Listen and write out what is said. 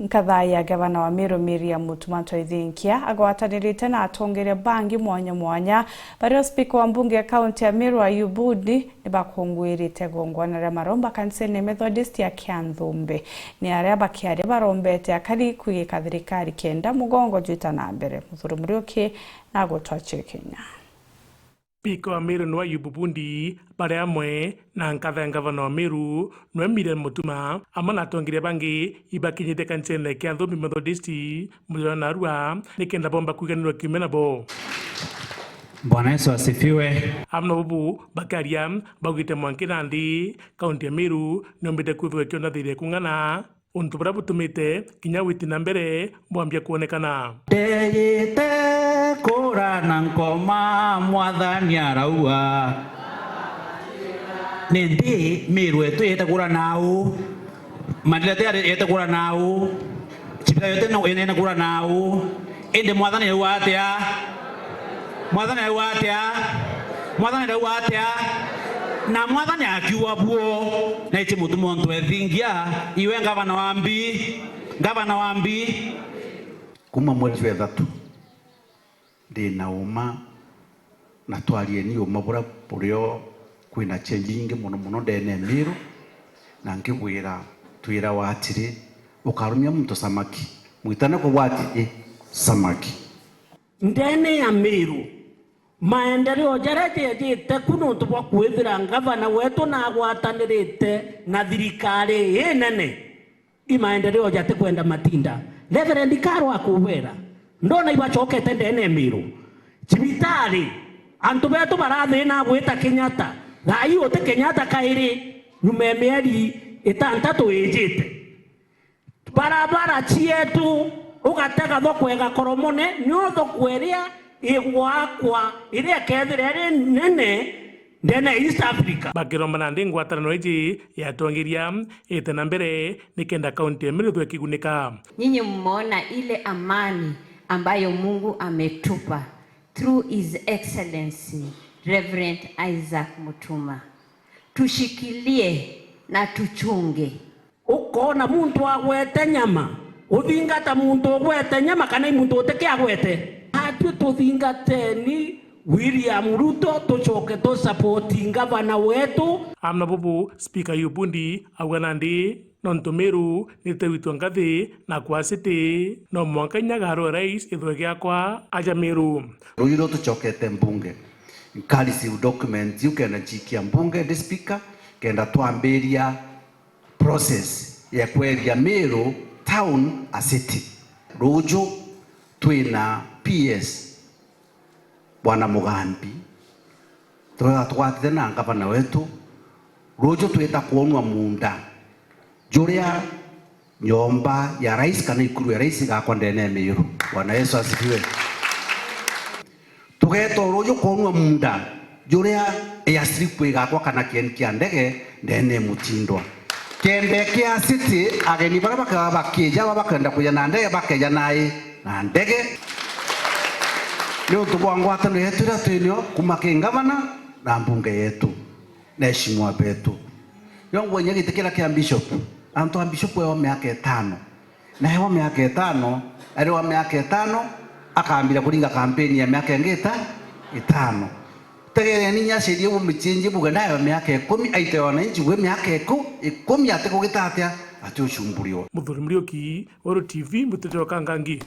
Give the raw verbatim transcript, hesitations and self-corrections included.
Nkatha ya gavana wa Meru Miriam Mutuma Ntoithinkia agwatanirite na atongeria bangi mwanya mwanya, bario spika wa mbunge ya kaunti ya Meru Ayubu Ndi nibakunguirite igongwana ria maromba kanisene Methodist ya Kianthumbi. Ni aria bakiaria barombete akari kwigika thirikari kenda mugongo jwita na mbere. Muthuri Muriuki nagutwachie Kenya. Spika wa Meru niwe Ayubu Bundi, bari amwe na nkatha ya ngavana wa Meru niwe Miriam Mutuma, amwe na atongeria bangi ibakinyite kanisene kia Nthumbi Methodist, muthenya wa narua, nikenda bomba kwiganirwa kiume nabo. Bwana Yesu asifiwe. Amwe na bubu bakiaria baugite mwanki nandi, kaunti ya Meru niombite kwithirwa ikiona thiria kung'ana, untu buria butumite kinya witi na mbere bwambia kwonekana. Ndeyite kura na nkoma, Mwathani arauga. Nindi Meru yetu yete kura nau? Mandela te yete kura nau? Chipita yote no ene kura nau? Indi Mwathani auga atia? Mwathani auga atia? Mwathani auga atia? Na Mwathani akiuga buo, na iti mutumwa untu ethingia, iwe ngavana wa mbi, ngavana wa mbi. Kuma mweri jwa ithatu, ndi na uma, na twarieni uma buria burio kwina change ingi mono mono ndene ya Meru, na nkibwira, twirawa atiri, ukarumia muntu samaki, mwitane kubwa atiri, samaki. Ndene ya Meru, maendeleo jaria jejite ku nontu bwa kwithira ngavana wetu nagwatanirite na thirikari inene, i maendeleo jatikwenda matinda. Reverend Karo akubera, ndona ibacokete ndene ya Meru. Cibitari, antu betu barathina gwita Kenyatta. Thaa ii uti Kenyatta kairi, nyuma ya mieri itantatu ijite. Barabara cietu, ugatega thoko ya Gakoromone, niyo thoko iria igwakwa, iria ikethira iri nene ndene ya East Africa. Bakiromba nandi ngwataniro iji ya atongeria ite na mbere, nikenda kaunti ya Meru ithwe ikigunika. Nyinyi mmeona ile amani ambayo Mungu ametupa through His Excellency Reverend Isaac Mutuma. Tushikilie na tuchunge. Ukoona muntu agwete nyama, uthingata muntu ugwete nyama kana i muntu utiki agwete? Atwi tuthingateni William Ruto, tucoke tusapoti ngavana wetu. Amwe na bubu, Spika Ayubu Ndi auga nandi, nontu Meru nitegwitwa ngathi na kwa City, no mwanka inya Garu Rais ithwe giakwa aja Meru. Ruju rutucokete mbunge, nkari siu document iu kenda nchikia mbunge ndi Spika, kenda twambiria process ya kweethia Meru town a city. Ruju twina P S Bwana Mugambi, twega twatite na ngavana wetu, ruju twita kwonua muunda juria nyomba ya rais kana ikuru ya rais igakwa ndene ya Meru. Bwana Yesu asifiwe. Tugeeta o ruuju kwonua muunda juria airstrip igakwa kana kiendi kia ndege ndene ya Mutindwa. Kenda kia City, ageni baria bakaba bakija, baba bakenda kuja na ndege, bakeja nai na ndege. Niuntu bwa ngwataniro yetu iria twinio kuma ki ngavana na mbunge yetu na eshimwa betu. Yo ngwenya giti kiria kia bishop, antu a bishop ewa miaka itano. Na ewa miaka itano, ari wa miaka itano, akambira kuringa kampeni ya miaka ingi ita-, itano. Tegereni nyacirie bumichinjie buge nayo miaka ikumi, aite wananchi gwe miaka iku-, ikumi ati kugita atia, ati ucumburiwa. Muthuri Muriuki, Weru T V, Mutete wa Kangangi.